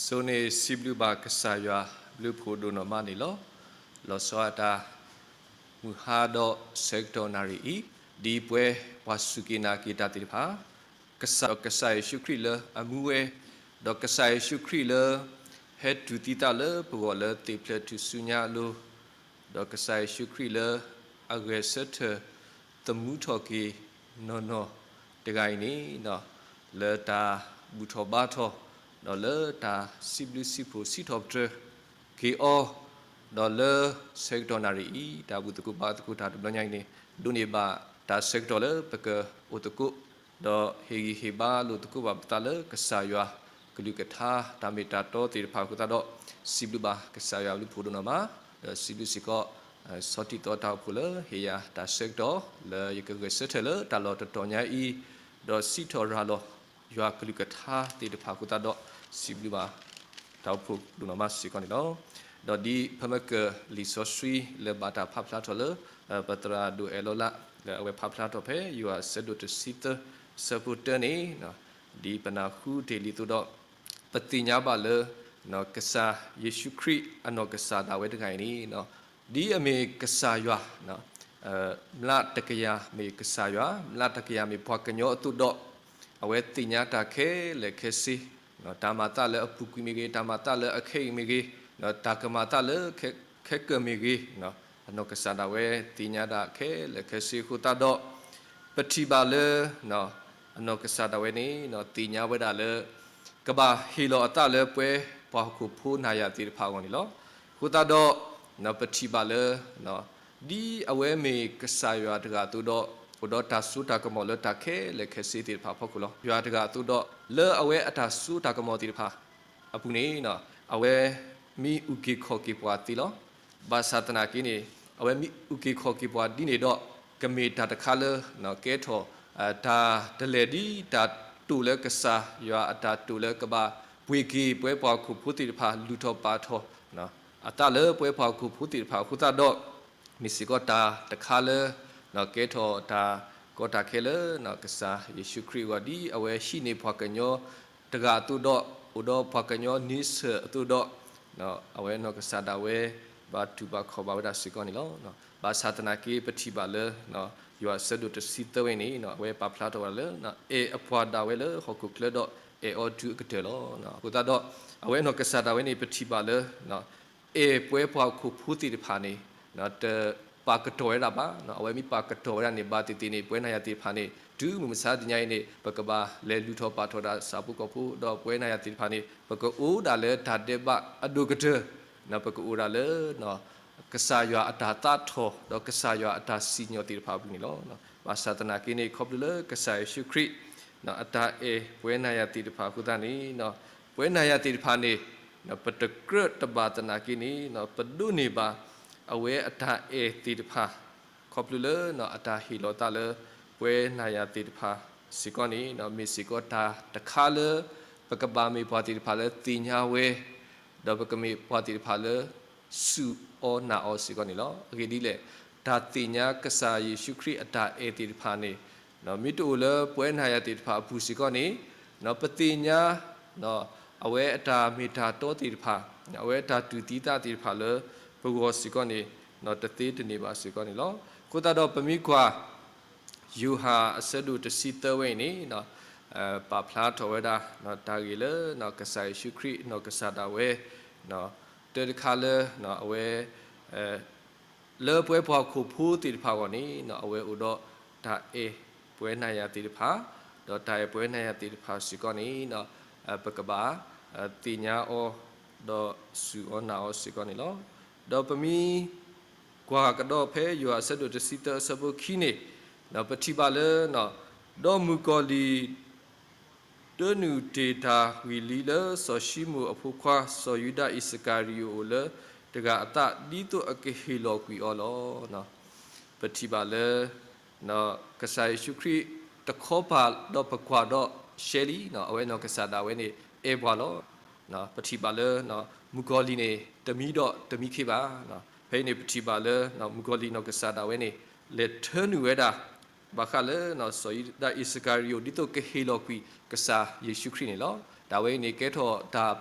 စိန့ၣ်စံးဘျုးဘၣ်ကစၢ်ယွၤဘျုးဖှိၣ်ဒိၣ်နီၢ်မးန့ၣ်လီၤ. လီၤဆီအတၢ် မုၢ်ဟါဒီးဆၢကတီၢ်နၣ်ရံၣ်အံၤ, ဒ်ပှၤကွၢ်ဆူၣ်က့ၤနာ်က့ၤတၢ်သ့ၣ်တဖၣ်, ကစၢ်, ကစၢ်ယ့ၣ်ၡူးခရံာ်လၢအမူဝဲ, ဒီးကစၢ်ယ့ၣ်ၡူးခရံာ်လၢ ဟဲတူၢ်သံသးလၢပဂီၢ်လၢသ့ၣ်ဖျဲၣ်ထူၣ်စုညါအလိၤ, ဒီးကစၢ်ယ့ၣ်ၡူးခရံာ်လၢအဂဲၤဆၢထၢၣ် သမူထီၣ်က့ၤနီၢ်နီၢ်တဂၤအံၤန့ၣ် လၢတၢ်ဘူၣ်ထီၣ်ဘါထီၣ်, ဒီးလၢတၢ်စံးဘျုးစံးဖှိၣ်စံးထီၣ်ပတြၢၤက့ၤအီၤ, ဒီးလၢဆၢကတီၢ်နၣ်ရံၣ်အံၤ တၢ်ဘူၣ်သကိးဘါသကိးတၢ်တဘျီညါအံၤန့ၣ် ဒိးန့ၢ်ဘၣ်တၢ်ဆၢကတီၢ်လၢပကအိၣ်သကိး, ဒီးဟ့ၣ်ဂံၢ်ဟ့ၣ်ဘါလိာ်သကိးဘၣ်ပသးလၢကစၢ်ယွၤကလုၢ်ကထါတၢ်မ့ၢ်တၢ်တီသ့ၣ်တဖၣ်အဃိသတးဒီး, စံးဘျုးဘၣ်ကစၢ်ယွၤဘျုးဖှိၣ်ဒိၣ်နီၢ်မး, ဒီးစံးဘျုးစ့ၢ်ကီး ဆီၣ်တံၢ်သီတၢ်အိၣ်ဖှိၣ်လၢဟ့ၣ်ယၤတၢ်ဆၢကတီၢ် လၢယကဂဲၤဆၢထၢၣ်လၢတၢ်လီၢ်တတီၤညါအံၤ, ဒီးစံးထီၣ်ရၤလီၤယွၤကလုၢ်ကထါသ့ၣ်တဖၣ်အဃိသတးဒီး, စံးဘျုးဘၣ်တၢ်အိၣ်ဖှိၣ်ဒိၣ်နီၢ်မးစ့ၢ်ကီးန့ၣ်လီၤ. ဒီးဒ်ဖဲမ့ၢ်ကလံာ်စီဆှံလၢဘၣ်တၢ်ဖးဖျါထီၣ်လၢ ပသရၣ်ဒိၣ်အဲၣ်လီၤလး လၢအဝဲဖးဖျါထီၣ်ဖဲယိၤဟၣ်အဆၢဒိၣ်တဆံသၢ ဆၢဖိတၢန့ၣ်, ဒ်ပနၢ်ဟူတ့ၢ်လံအသိးဒီး, ပသ့ၣ်ညါဘၣ်လၢ ကစၢ်ယ့ၣ်ၡူးခရံာ်အနီၢ်ကစၢ်ဒၣ်ဝဲတဂၤအံၤန့ၣ် ဒ်အမ့ၢ်ကစၢ်ယွၤ, မျးတကယၤမ့ၢ်ကစၢ်ယွၤ, မျးတကယၤမ့ၢ်ပှၤကညီအသိးဒီး, အဝဲသ့ၣ်ညါတၢ်ခဲလၢာ်ခဲဆ့, တၢ်မၤသးလၢအပူၤကွံာ်မ့ၢ်ဂ့ၤ, တၢ်မၤသးလၢအခဲအံၤမ့ၢ်ဂ့ၤ, တၢ်ကမၤသးလၢခဲကၢၢ်မ့ၢ်ဂ့ၤ, အနီၢ်ကစၢ်ဒၣ်ဝဲသ့ၣ်ညါတၢ်ခဲလၢာ်ခဲဆ့အဃိသတးဒီး, ပထံၣ်ဘၣ်လၢ အနီၢ်ကစၢ်ဒၣ်ဝဲန့ၣ် သ့ၣ်ညါဝဲဒၣ်လၢ ကဘၣ်ဟ့ၣ်လီၤအသးလၢပှၤဟီၣ်ခိၣ်ဖိနၤယၤသ့ၣ်တဖၣ်အဂီၢ်န့ၣ်လီၤ. အဃိသတးဒီး ပထံၣ်ဘၣ်လၢ ဒ်အဝဲမ့ၢ်ကစၢ်ယွၤတဂၤအသိးဒီး, အိၣ်ဒီးတၢ်စိတၢ်ကမီၤလၢတၢ်ခဲလၢာ်ခဲဆ့သ့ၣ်တဖၣ်အဖီခိၣ်လီၤ. ယွၤတဂၤအသိးဒီး လၢအဝဲအတၢ်စိတၢ်ကမီၤသ့ၣ်တဖၣ်အပူၤန့ၣ်, အဝဲမ့ၢ်အုၣ်က့ၤခီၣ်က့ၤပှၤသ့လီၤ. ဘၣ်ဆၣ်သနာ်က့န့ၣ်, အဝဲမ့ၢ်အုၣ်က့ၤခီၣ်က့ၤပှၤဒ်န့ၣ်ဒီး, ကမ့ၢ်တၢ်တခါလၢ ကဲထီၣ် တၢ်တလဲၤဒ်တၢ်တိာ်လၢကစၢ်ယွၤအတၢ်တိာ်လၢကဘၣ်ပှ့ၤက့ၤပဝဲပှၤဟီၣ်ခိၣ်ဖိသ့ၣ်တဖၣ် လူၤထီၣ်ပာ်ထီၣ် အသးလၢပဝဲပှၤဟီၣ်ခိၣ်ဖိသ့ၣ်တဖၣ်အဃိသတးဒီး, မ့ၢ်စ့ၢ်ကီးတၢ်တခါလၢ ကဲထီၣ်တၢ်ကီတၢ်ခဲလၢ ကစၢ်ယ့ၣ်ၡူးခရံာ်အဂီၢ် ဒ်အဝဲဟံးန့ၢ်ပှၤကညီတဂၤအသိးဒီး, အိၣ်ဒီးပှၤကညီန့ဆၢၣ်အသိးဒီး, အဝဲနီၢ်ကစၢ်ဒၣ်ဝဲ ဘၣ်တူၢ်ဘၣ်ခီၣ်ဘၣ်ဝဲဒၣ်စ့ၢ်ကီးန့ၣ်လီၤ. ဘၣ်ဆၣ်သနာ်က့ပထံၣ်ဘၣ်လၢ ယိၤဟၣ်အဆၢဒိၣ်တဆံသၢဝဲန့ၣ် အဝဲပာ်ဖျါထီၣ်ဝဲဒၣ်လၢ အဲၣ်အပှၤဒၣ်ဝဲလၢဟီၣ်ခိၣ်ချၢဒီး အဲၣ်အီၤတုၤအကတၢၢ်လီၤ. အဃိသတးဒီး အဝဲနီၢ်ကစၢ်ဒၣ်ဝဲန့ၣ် ပထံၣ်ဘၣ်လၢ အဲၣ်ပဝဲပှၤဟီၣ်ခိၣ်ဖိသ့ၣ်တဖၣ်န့ၣ် တပာ်ကတီၢ်ဝဲဒၣ်ဘၣ်. အဝဲမ့ၢ်ပာ်ကတီၢ်ဝဲဒၣ်န့ၣ် ဘၣ်သ့ၣ်သ့ၣ်န့ၣ် ပဝဲနၤယၤသ့ၣ်တဖၣ်န့ၣ် တုၤမုၢ်မဆါတနံၤအံၤန့ၣ် ပကဘၣ်လဲၤလူၤထီၣ်ပာ်ထီၣ်ဒၣ်ဆၣ်ဖိကီၢ်ဖိ ဒီးပဝဲနၤယၤသ့ၣ်တဖၣ်န့ၣ် ပကအိၣ်ဒၣ်လၢတၢ်ဒဲးဘးအဒိၣ်ကတၢၢ်, ပကအိၣ်ဒၣ်လၢ ကစၢ်ယွၤအတၢ်သးထီၣ် ဒီးကစၢ်ယွၤအတၢ်စံၣ်ညီၣ်သ့ၣ်တဖၣ်အပူၤန့ၣ်လီၤ. ဘၣ်ဆၣ်သနာ်က့န့ၣ် ခီဖျိလၢကစၢ်ယ့ၣ်ၡူးခရံာ် အတၢ်အဲၣ်ပဝဲနၤယၤသ့ၣ်တဖၣ်အဃိသတးန့ၣ်, ပဝဲနၤယၤသ့ၣ်တဖၣ်န့ၣ် ပတကြၢးတဘၣ်သနာ်က့န့ၣ် ပဒိးန့ၢ်ဘၣ် အဝဲအတၢ်အဲၣ်သ့ၣ်တဖၣ် ခီဖျိလၢအတၢ်ဟ့ၣ်လီၤသးလၢ ပဝဲနၤယၤသ့ၣ်တဖၣ်စ့ၢ်ကီးန့ၣ် မ့ၢ်စ့ၢ်ကီးတၢ်တခါလၢ ပကဘၣ်မ့ၢ်ပှၤသ့ၣ်တဖၣ်လၢသ့ၣ်ညါဝဲ, ဒီးပကမ့ၢ်ပှၤသ့ၣ်တဖၣ်လၢ စူၢ်အီၤနာ်အီၤစ့ၢ်ကီးန့ၣ်လီၤ. အဂ့ၢ်ဒ်လဲၣ်, တၢ်သ့ၣ်ညါကစၢ်ယ့ၣ်ၡူးခရံာ်အတၢ်အဲၣ်သ့ၣ်တဖၣ်န့ၣ် မ့ၢ်တအိၣ်လၢပဝဲနၤယၤသ့ၣ်တဖၣ်အပူၤစ့ၢ်ကီးန့ၣ်, ပသ့ၣ်ညါ အဝဲအတၢ်မ့ၢ်တၢ်တီသ့ၣ်တဖၣ်, အဝဲအတၢ်တူၢ်သံသးသ့ၣ်တဖၣ်လၢပဂီၢ်စ့ၢ်ကီးန့ၣ် တသ့တန့ၢ်ဘၣ်စ့ၢ်ကီးန့ၣ်လီၤ. အဃိသတးဒီးပမ့ၢ်ကွၢ် ယိၤဟၣ်အဆၢဒိၣ်တဆံသၢဝဲအံၤန့ၣ် ပာ်ဖျါထီၣ်ဝဲဒၣ် တၢ်ဂ့ၢ်လၢ ကစၢ်ယ့ၣ်ၡူးခရံာ်နီၢ်ကစၢ်ဒၣ်ဝဲ တၢ်တခါလၢ အဝဲ လၢပဝဲပှၤဟီၣ်ခိၣ်ဖိသ့ၣ်တဖၣ်အဂီၢ်န့ၣ် အဝဲအိၣ်ဒီးတၢ်အဲၣ်ပဝဲနၤယၤသ့ၣ်တဖၣ်, ဒီးတၢ်အဲၣ်ပဝဲနၤယၤသ့ၣ်တဖၣ်စ့ၢ်ကီးန့ၣ် ပကဘၣ်သ့ၣ်ညါအီၤ ဒီးစူၢ်အီၤနာ်အီၤစ့ၢ်ကီးန့ၣ်လီၤ. ဒီးပမ့ၢ်ကွၢ်ကဒီးဖဲယိၤဟၣ်အဆၢဒိၣ်တဆံသၢအဆၢဖိခံန့ၣ် ပထံၣ်ဘၣ်လၢ ဒီးမုၣ်ကီၤလံၢ် ဒၢနုာ်တ့ၢ်တၢ်ဝံၤလံလၢစီၤၡံမိၣ်အဖိခွါ စီၤယူဒၤအံၣ်စကၤရံၤယိာ်အိၣ်လၢတဂၤအသး ဒ်သိးအကဟ့ၣ်လီၤကွံာ်အီၤလီၤ. ပထံၣ်ဘၣ်လၢ ကစၢ်ယ့ၣ်ၡူးခရံာ်တခီပၤဒီးပကွၢ်ဒီးရှဲလံ အဝဲနီၢ်ကစၢ်ဒၣ်ဝဲန့ၣ် အဲၣ်ပှၤလီၤ. ပထံၣ်ဘၣ်လၢ မုၣ်ကီၤလံၢ်န့ၣ် တမံဒီးတမံခ့ဘၣ်. ဖဲအံၤန့ၣ် ပထံၣ်ဘၣ်လၢ မုၣ်ကီၤလံၢ်နီၢ်ကစၢ်ဒၣ်ဝဲန့ၣ် လဲၤထၢနုာ်ဝဲဒၣ် ဘၣ်ဃးလၢ စီၤယူဒၤအံၣ်စကၤရံၤယိာ် ဒ်သိးကဟ့ၣ်လီၤကွံာ်ကစၢ်ယ့ၣ်ၡူးခရံာ်န့ၣ်လီၤ. တၢ်ဝဲအံၤန့ၣ် ကဲထီၣ်တၢ်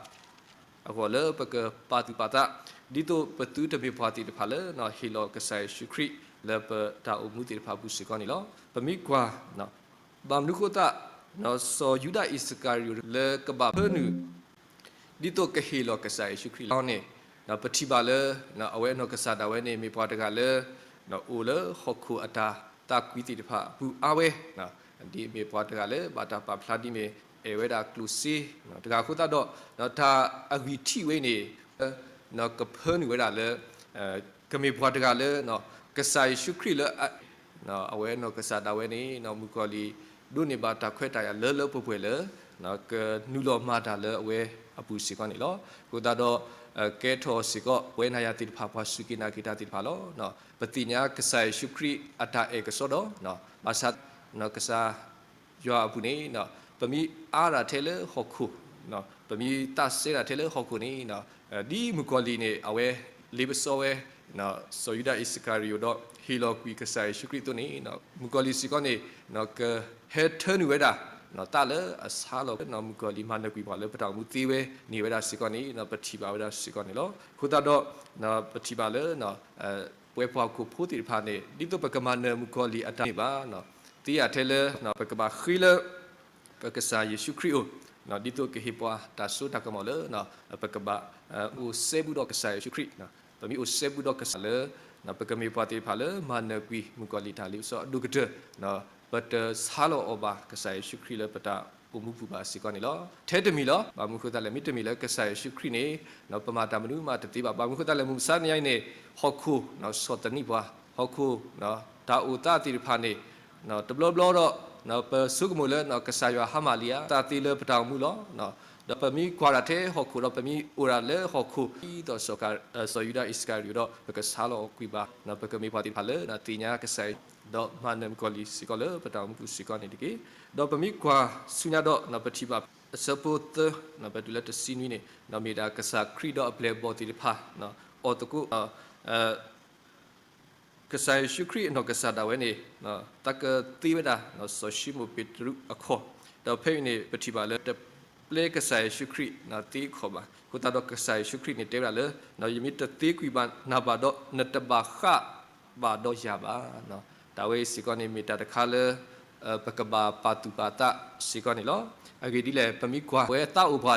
အဂီၢ်လၢပကပာ်သူၣ်ပာ်သး ဒ်သိးပသုတမ့ၢ်ပှၤသ့ၣ်တဖၣ်လၢ ဟ့ၣ်လီၤကစၢ်ယ့ၣ်ၡူးခရံာ်လၢပတၢ်အိၣ်မူသ့ၣ်တဖၣ်အပူၤစ့ၢ်ကီးန့ၣ်လီၤ. ပမ့ၢ်ကွၢ် ဘၣ်မနုၤဃိသတး စီၤယူဒၤအံၣ်စကၤရံၤယိာ်လၢကဘၣ်ဖၢနုာ် ဒ်သိးကဟ့ၣ်လီၤကစၢ်ယ့ၣ်ၡူးခရံာ်လီၤန့ၣ် ပထံၣ်ဘၣ်လၢ အဝဲအနီၢ်ကစၢ်ဒၣ်ဝဲန့ၣ် မ့ၢ်ပှၤတဂၤလၢ အိၣ်လၢဟီၣ်ခိၣ်အတၢ်သးကွံသ့ၣ်တဖၣ်အပူၤအါဝဲ ဒ်မ့ၢ်ပှၤတဂၤလၢဘၣ်တၢ်ပာ်ဖျါဒ်မ့ၢ် အဲၣ်ဝဲဒၣ်ကျိၣ်စ့တဂၤအဃိသတးဒီး တၢ်အဂံၢ်ထံးဝဲန့ၣ် ကဖၢနုာ်ဝဲဒၣ်လၢ ကမ့ၢ်ပှၤတဂၤလၢ ကစၢ်ယ့ၣ်ၡူးခရံာ်လၢ အဝဲအနီၢ်ကစၢ်ဒၣ်ဝဲန့ၣ် မုၣ်ကီၤလံၢ်ဒိးန့ၢ်ဘၣ်တၢ်ခွဲးတၢ်ယာ်လၢလၢပှဲၤပှဲၤလၢ ကနုာ်လီၤမၤတၢ်လၢအဝဲအပူၤစ့ၢ်ကီးန့ၣ်လီၤ. အဃိသတးဒီး ကဲထီၣ်စ့ၢ်ကီး ပဝဲနၤယၤသ့ၣ်တဖၣ် ပှၤစူၢ်က့ၤနာ်က့ၤတၢ်သ့ၣ်တဖၣ်လီၤ. ပသ့ၣ်ညါကစၢ်ယ့ၣ်ၡူးခရံာ်အတၢ်အဲၣ်ကစီဒီ ဘၣ်ဆၣ် ကစၢ်ယွၤအပူၤန့ၣ် ပမ့ၢ်အါတၢ်ထဲလၢဟီၣ်ခိၣ် ပမ့ၢ်သးစဲဒၣ်ထဲလၢဟီၣ်ခိၣ်န့ၣ် ဒ်မုၣ်ကီၤလံၢ်န့ၣ် အဝဲလ့ပစီဝဲ စီၤယူဒၤအံၣ်စကၤရံၤယိာ်ဒီး ဟ့ၣ်လီၤကွံာ်ကစၢ်ယ့ၣ်ၡူးခရံာ်အသိးန့ၣ် မုၣ်ကီၤလံၢ်စ့ၢ်ကီးန့ၣ် ကဟဲထၢနုာ်ဝဲဒၣ် သးလၢအဆါလီၤ မုၣ်ကီၤလံၢ်မၤနၢၤကွံာ်ပှၤလၢပတၢ်အိၣ်မူသ့ဝဲန့ၣ်ဝဲဒၣ်စ့ၢ်ကီးန့ၣ် ပထံၣ်ဘၣ်ဝဲဒၣ်စ့ၢ်ကီးန့ၣ်လီၤ. အဃိသတးဒီး ပထံၣ်ဘၣ်လၢ ပဝဲပှၤဟီၣ်ခိၣ်ဖိသ့ၣ်တဖၣ်န့ၣ် ဒ်သိးပကမၤနၢၤမုၣ်ကီၤလံၢ်အတၢ်န့ၣ်ဘၣ် သ့ယၤထဲလၢ ပကဘၣ်ဃ့လၢ ပကစၢ်ယ့ၣ်ၡူးခရံာ်အအိၣ် ဒ်သိးကဟ့ၣ်ပှၤတၢ်စိတၢ်ကမီၤလၢ ပကဘၣ် အိၣ်စဲဘူးဒီးကစၢ်ယ့ၣ်ၡူးခရံာ် ပမ့ၢ်အိၣ်စဲဘူးဒီးကစၢ်လၢ ပကမ့ၢ်ပှၤသ့ၣ်တဖၣ်လၢမၤနၢၤကွံာ်မုၣ်ကီၤလံၢ်တၢ်လ့ပစီအဒိၣ်ကတၢၢ် ပတဆါလီၤအီၤဘၣ်ကစၢ်ယ့ၣ်ၡူးခရံာ်လၢပတၢ်အိၣ်မူပူၤဘၣ်စ့ၢ်ကီးန့ၣ်လီၤ. ထဲတမံၤလီၤ. ဘၣ်မနုၤဃိသတးလဲၣ် မ့တမ့ၢ်လၢကစၢ်ယ့ၣ်ၡူးခရံာ်န့ၣ် ပမၤတၢ်မနုၤမးတသ့ဘၣ်. ဘၣ်မနုၤဃိသတးလဲၣ် မုၢ်မဆါတနံၤအံၤန့ၣ် ဟီၣ်ခိၣ် ဆီၣ်သနံးပှၤ ဟီၣ်ခိၣ် တၢ်အိၣ်သးသ့ၣ်တဖၣ်န့ၣ် တဘျီဘျီဒီး ပဆိကမိၣ်လၢ ကစၢ်ယွၤဟါမၢ်လံဧါ သးသ့လၢပတၢ်အိၣ်မူလီၤ. ဒီးပမ့ၢ်ကွၢ်တၢ်ထဲဟီၣ်ခိၣ်ဒီး ပမ့ၢ်အိၣ်ဒၣ်လၢဟီၣ်ခိၣ် ဒ်သိးစီၤယူဒၤအံၣ်စကၤရံၤယိာ်ဒီး ပကဆါလီၤအီၤကွံာ်ဘၣ် ပကမ့ၢ်ပှၤသ့ၣ်တဖၣ်လၢ သ့ၣ်ညါကစၢ်ယွၤ ဒီးမၤနၢၤမုၣ်ကီၤလံၢ်စ့ၢ်ကီးလၢပတၢ်အိၣ်မူပူၤစ့ၢ်ကီးန့ၣ်တက့ၢ်. ဒီးပမ့ၢ်ကွၢ်ဆူညါဒီး ပထံၣ်ဘၣ် အဆၢဖိသၢ ပတုၤလၢတဆံနွံန့ၣ် မ့ၢ်ဒၣ်ကစၢ်ခရံာ်ဒီးအပျဲၢ်အဘီၣ်သ့ၣ်တဖၣ် အီၣ်သကိး ကစၢ်ယ့ၣ်ၡူးခရံာ်အနီၢ်ကစၢ်ဒၣ်ဝဲန့ၣ် သးကသ့ဝဲဒၣ် စီၤၡံမိၣ်ပ့းတရူးအခီၣ်, ဒီးဖဲအံၤန့ၣ် ပထံၣ်ဘၣ်လၢတပျဲကစၢ်ယ့ၣ်ၡူးခရံာ်သ့အခီၣ်ဘၣ်. အဃိသတးဒီးကစၢ်ယ့ၣ်ၡူးခရံာ်န့ၣ်တဲဝဲဒၣ်လၢ ယမ့ၢ်တသ့ကွံာ်ဘၣ်နၤဘၣ်ဒီး နတဘၣ်ဃးဘၣ်ဒီးယၤဘၣ်. တၢ်ဝဲအံၤစ့ၢ်ကီးန့ၣ် မ့ၢ်တၢ်တခါလၢ ပကဘၣ်ပာ်သူၣ်ပာ်သးစ့ၢ်ကီးန့ၣ်လီၤ. အဂ့ၢ်ဒ်လဲၣ် ပမ့ၢ်ကွၢ် အဝဲသးအိၣ်ပှၤ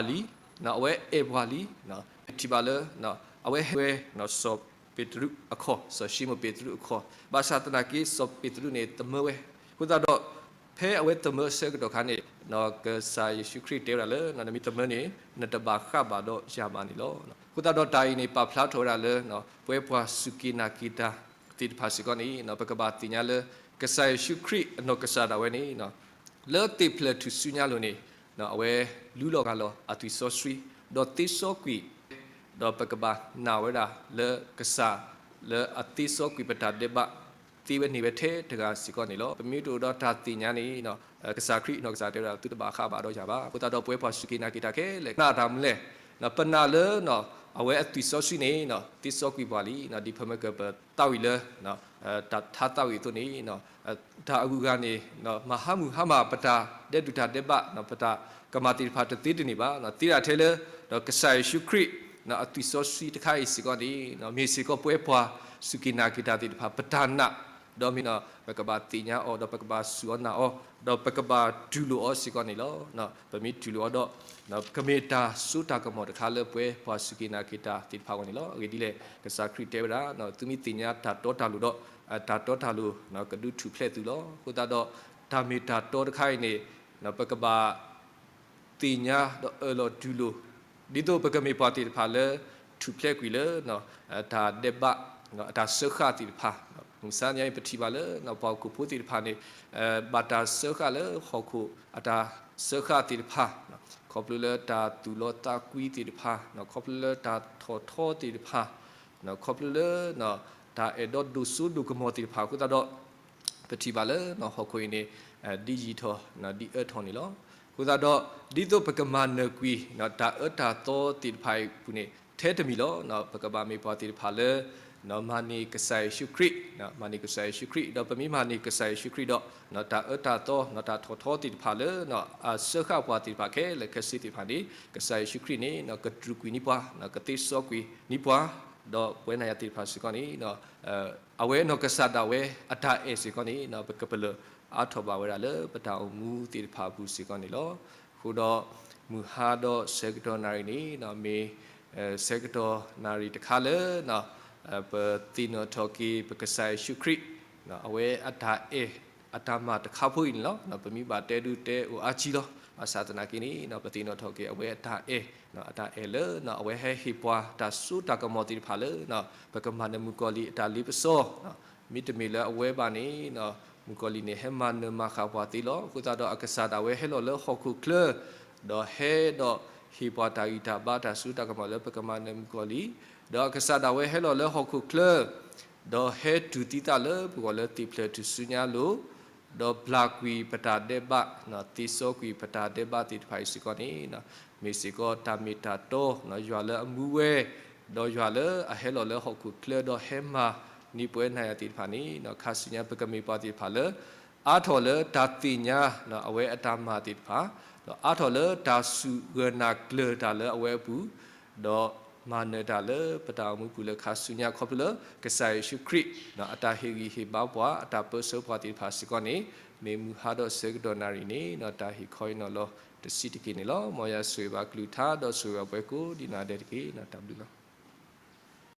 လံ, အဝဲအဲၣ်ပှၤလံ, ပထံၣ်ဘၣ်လၢ အဝဲဟဲဝဲ စီၤပ့းတရူးအခီၣ်, စီၤၡံမိၣ်ပ့းတရူးအခီၣ်, ဘၣ်ဆၣ်သနာ်က့ စီၤပ့းတရူးန့ၣ် သမၢဝဲ, အဃိသတးဒီး ဖဲအဝဲသမၢအဆၢကတီၢ်ခါန့ၣ် ကစၢ်ယ့ၣ်ၡူးခရံာ်တဲဝဲဒၣ်လၢ နမ့ၢ်သမၢန့ၣ် နတဘၣ်ဃးဘၣ်ဒီးယၤဘၣ်န့ၣ်လီၤ. အဃိသတးဒီးတၢ်အံၤန့ၣ် ပာ်ဖျါထီၣ်ဝဲဒၣ်လၢ ပဝဲပှၤစူၢ်က့ၤနာ်က့ၤတၢ်သ့ၣ်တဖၣ်စ့ၢ်ကီးန့ၣ် ပကဘၣ်သ့ၣ်ညါလၢ ကစၢ်ယ့ၣ်ၡူးခရံာ်အနီၢ်ကစၢ်ဒၣ်ဝဲန့ၣ် လၢသ့ၣ်ဖျၢၣ်ထူၣ်စုညါအလိၤန့ၣ် အဝဲလူလီၤဂၢ်လီၤအသွံၣ်စီဆှံ ဒီးသ့စီကွံာ် ဒီးပကဘၣ်နာ်ဝဲဒၣ်လၢကစၢ်လၢအသ့စီကွံာ်ပတၢ်ဒဲးဘးသ့ဝဲန့ၣ်ဝဲထဲတဂၤစ့ၢ်ကီးန့ၣ်လီၤ. ပမ့ၢ်တအိၣ်ဒီးတၢ်သ့ၣ်ညါန့ၣ် ကစၢ်ခရံာ်အနီၢ်ကစၢ်တဲဝဲဒၣ် သုတဘၣ်ဃးဘၣ်ဒီးယၤဘၣ်. အဃိသတးဒီးပဝဲပှၤစူၢ်က့ၤနာ်က့ၤတၢ်ခဲလၢာ် နာ်တၢ်မနုၤလဲၣ်, ပနာ်လၢ အဝဲအသွံၣ်စီဆှံန့ၣ် သ့စီကွံာ်ပှၤလံ, ဒ်ဖဲမ့ၢ်ကပသးဝံၣ်လၢ တၢ်ထါသးဝံၣ်အသိးန့ၣ် တၢ်အဂုၤအဂၤန့ၣ် မၤဟါမုၢ်ဟါမၢ်ပတၢ်ဒဲးဒိၣ်တၢ်ဒဲးဘး ပတၢ်ကမၤသ့ၣ်တဖၣ်တသ့တန့ၢ်ဘၣ်. သ့ဒၣ်ထဲလၢ ကစၢ်ယ့ၣ်ၡူးခရံာ် အသွံၣ်စီဆှံတခါအံၤစ့ၢ်ကီးန့ၣ် မ့ၢ်စ့ၢ်ကီးပဝဲပှၤစူၢ်က့ၤနာ်က့ၤတၢ်သ့ၣ်တဖၣ် ပတၢ်နာ်, ဒီးမ့ၢ် ပကဘၣ်သ့ၣ်ညါအီၤ ဒီးပကဘၣ်စူၢ်အီၤနာ်အီၤ ဒီးပကဘၣ်တူၢ်လိာ်အီၤစ့ၢ်ကီးန့ၣ်လီၤ. ပမ့ၢ်တူၢ်လိာ်အီၤဒီး ကမ့ၢ်တၢ်စိတၢ်ကမီၤတခါလၢပဝဲပှၤစူၢ်က့ၤနာ်က့ၤတၢ်သ့ၣ်တဖၣ်အဂီၢ်န့ၣ်လီၤ. အဂ့ၢ်ဒ်လဲၣ် ကစၢ်ခရံာ်တဲဝဲဒၣ် သုမ့ၢ်သ့ၣ်ညါတၢ်တီတၢ်လိၤဒီး တၢ်တီတၢ်လိၤ ကဒုးထူၣ်ဖျဲးသုလီၤ. အဃိသတးဒီး တၢ်မ့ၢ်တၢ်တီတခါအံၤန့ၣ် ပကဘၣ် သ့ၣ်ညါဒီးအၢၣ်လီၤတူၢ်လိာ် ဒ်သိးပကမ့ၢ်ပှၤသ့ၣ်တဖၣ်လၢ ထူၣ်ဖျဲးကွံာ်လၢ တၢ်ဒဲးဘး အတၢ်စၢဃာ်သ့ၣ်တဖၣ်, မုၢ်မဆါတနံၤအံၤ ပထံၣ်ဘၣ်လၢ ပှၤဟီၣ်ခိၣ်ဖိသ့ၣ်တဖၣ်န့ၣ် ဘၣ်တၢ်စၢဃာ်လၢဟီၣ်ခိၣ်အတၢ်စၢဃာ်သ့ၣ်တဖၣ်, ခီဖျိလၢတၢ်သူၣ်လီသးကွံသ့ၣ်တဖၣ်, ခီဖျိလၢတၢ်ထီၣ်ထီသ့ၣ်တဖၣ်, ခီဖျိလၢ တၢ်အဲၣ်ဒိးဒိၣ်စိဒိၣ်ကမီၤသ့ၣ်တဖၣ်အဃိသတးဒီး ပထံၣ်ဘၣ်လၢ ဟီၣ်ခိၣ်အံၤန့ၣ် ဒ်ယံာ်ထီၣ် ဒ်အၢထီၣ်န့ၣ်လီၤ. အဃိသတးဒီး ဒ်သိးပကမၤနၢၤကွံာ် တၢ်အၢတၢ်သီသ့ၣ်တဖၣ်အံၤအပူၤန့ၣ် ထဲတမံၤလီၤ. ပကဘၣ်မ့ၢ်ပှၤသ့ၣ်တဖၣ်လၢ မၤန့ၢ်ကစၢ်ယ့ၣ်ၡူးခရံာ်, မၤန့ၢ်ကစၢ်ယ့ၣ်ၡူးခရံာ်, ဒီးပမ့ၢ်မၤန့ၢ်ကစၢ်ယ့ၣ်ၡူးခရံာ်ဒီး တၢ်အၢတၢ်သီ တၢ်ထီၣ်ထီသ့ၣ်တဖၣ်လၢ အစၢဃာ်ပှၤသ့ၣ်တဖၣ်ခဲလၢာ်ခဲဆ့သ့ၣ်တဖၣ်န့ၣ် ကစၢ်ယ့ၣ်ၡူးခရံာ်န့ၣ် ကတြူာ်ကွံာ်န့ၢ်ပှၤ, ကသ့စီကွံာ်န့ၢ်ပှၤ, ဒီးပဝဲနၤယၤသ့ၣ်တဖၣ်စ့ၢ်ကီးန့ၣ် အဝဲနီၢ်ကစၢ်ဒၣ်ဝဲအတၢ်အဲၣ်စ့ၢ်ကီးန့ၣ် ပကပလၢၢ်အါထီၣ်ဘၣ်ဝဲဒၣ်လၢပတၢ်အိၣ်မူသ့ၣ်တဖၣ်အပူၤစ့ၢ်ကီးန့ၣ်လီၤ. အဃိဒီး မုၢ်ဟါဒီးဆၢကတီၢ်နၣ်ရံၣ်န့ၣ် မ့ၢ်ဆၢကတီၢ်နၣ်ရံၣ်တခါလၢ ပသ့ၣ်နီၣ်ထီၣ်က့ၤ ပကစၢ်ယ့ၣ်ၡူးခရံာ် အဝဲအတၢ်အဲၣ်အတၢ်မၤတခါဖိအံၤန့ၣ်လီၤ. ပမ့ၢ်ဘၣ်တဲဒုးတဲအိၣ်အါကံလီၤ. ဘၣ်ဆၣ်သနာ်က့န့ၣ် ပသ့ၣ်နီၣ်ထီၣ်က့ၤအဝဲအတၢ်အဲၣ်, အတၢ်အဲၣ်လၢ အဝဲဟဲဟ့ၣ်ပှၤတၢ်စိတၢ်ကမီၤသ့ၣ်တဖၣ်လၢ ပကမၤနၢၤမုၣ်ကီၤလံၢ်အတၢ်လ့ပစီ, မ့တမ့ၢ်လၢအဝဲဘၣ်န့ၣ် မုၣ်ကီၤလံၢ်န့ၣ် ဟဲမၤနၢၤမၤဃၣ်ပှၤသ့လီၤ. အဃိသတးဒီးအကစၢ်ဒၣ်ဝဲဟဲလီၤလၢဟီၣ်ခိၣ်ချၢ ဒီးဟဲဒီးဟ့ၣ်ပှၤတၢ်ဂံၢ်တၢ်ဘါတၢ်စိတၢ်ကမီၤလၢပကမၤနၢၤမုၣ်ကီၤလံၢ်, ဒီးအကစၢ်ဒၣ်ဝဲဟဲလီၤလၢဟီၣ်ခိၣ်ချၢ ဒီးဟဲတူၢ်သံသးလၢပဂီၢ်လၢသ့ၣ်ဖျၢၣ်ထူၣ်စုညါအလိၤ, ဒီးဘျၣ်ကွံာ်ပတၢ်ဒဲးဘး, သ့စီကွံာ်ပတၢ်ဒဲးဘးသ့ၣ်တဖၣ်အံၤစ့ၢ်ကီးန့ၣ် မ့ၢ်စ့ၢ်ကီးတၢ်မ့ၢ်တၢ်တီ, ယွၤလၢအမူဝဲ, ဒီးယွၤလၢအဟဲလီၤလၢဟီၣ်ခိၣ်ချၢ ဒီးဟဲမၤန့ၢ်ပဝဲနၤယၤသ့ၣ်တဖၣ်န့ၣ် ခါဆူညါပကမ့ၢ်ပှၤသ့ၣ်တဖၣ်လၢ အါထီၣ်လၢတၢ်သ့ၣ်ညါ အဝဲအတၢ်မၤသ့ၣ်တဖၣ်, ဒီးအါထီၣ်လၢတၢ်စူၢ်ဂၢၢ်နၢ်ကျၢၤတၢ်လၢအဝဲအပူၤ, ဒီးမၤနၢၤတၢ်လၢပတၢ်အိၣ်မူပူၤလၢခါဆူညါခီဖျိလၢ ကစၢ်ယ့ၣ်ၡူးခရံာ် အတၢ်ဟ့ၣ်ဂံၢ်ဟ့ၣ်ဘါပှၤ အတၢ်ပၢဆှၢပှၤသ့ၣ်တဖၣ်စ့ၢ်ကီးန့ၣ် မ့ၢ်မုၢ်ဟါဒီးဆၢကတီၢ်နၣ်ရံၣ်န့ၣ် တၢ်ဟ့ၣ်ခီအံၤနီၤလီၤတဆံးတက့ၢ်န့ၣ်လီၤ. မ်ယွၤဆိၣ်ဂ့ၤဘၣ်ကလုၢ်ကထါ ဒီးဆိၣ်ဂ့ၤဘၣ်ပှၤကိးဒံးနီၢ်ဒဲးတက့ၢ်. တၢ်ဘျုးလီၤ.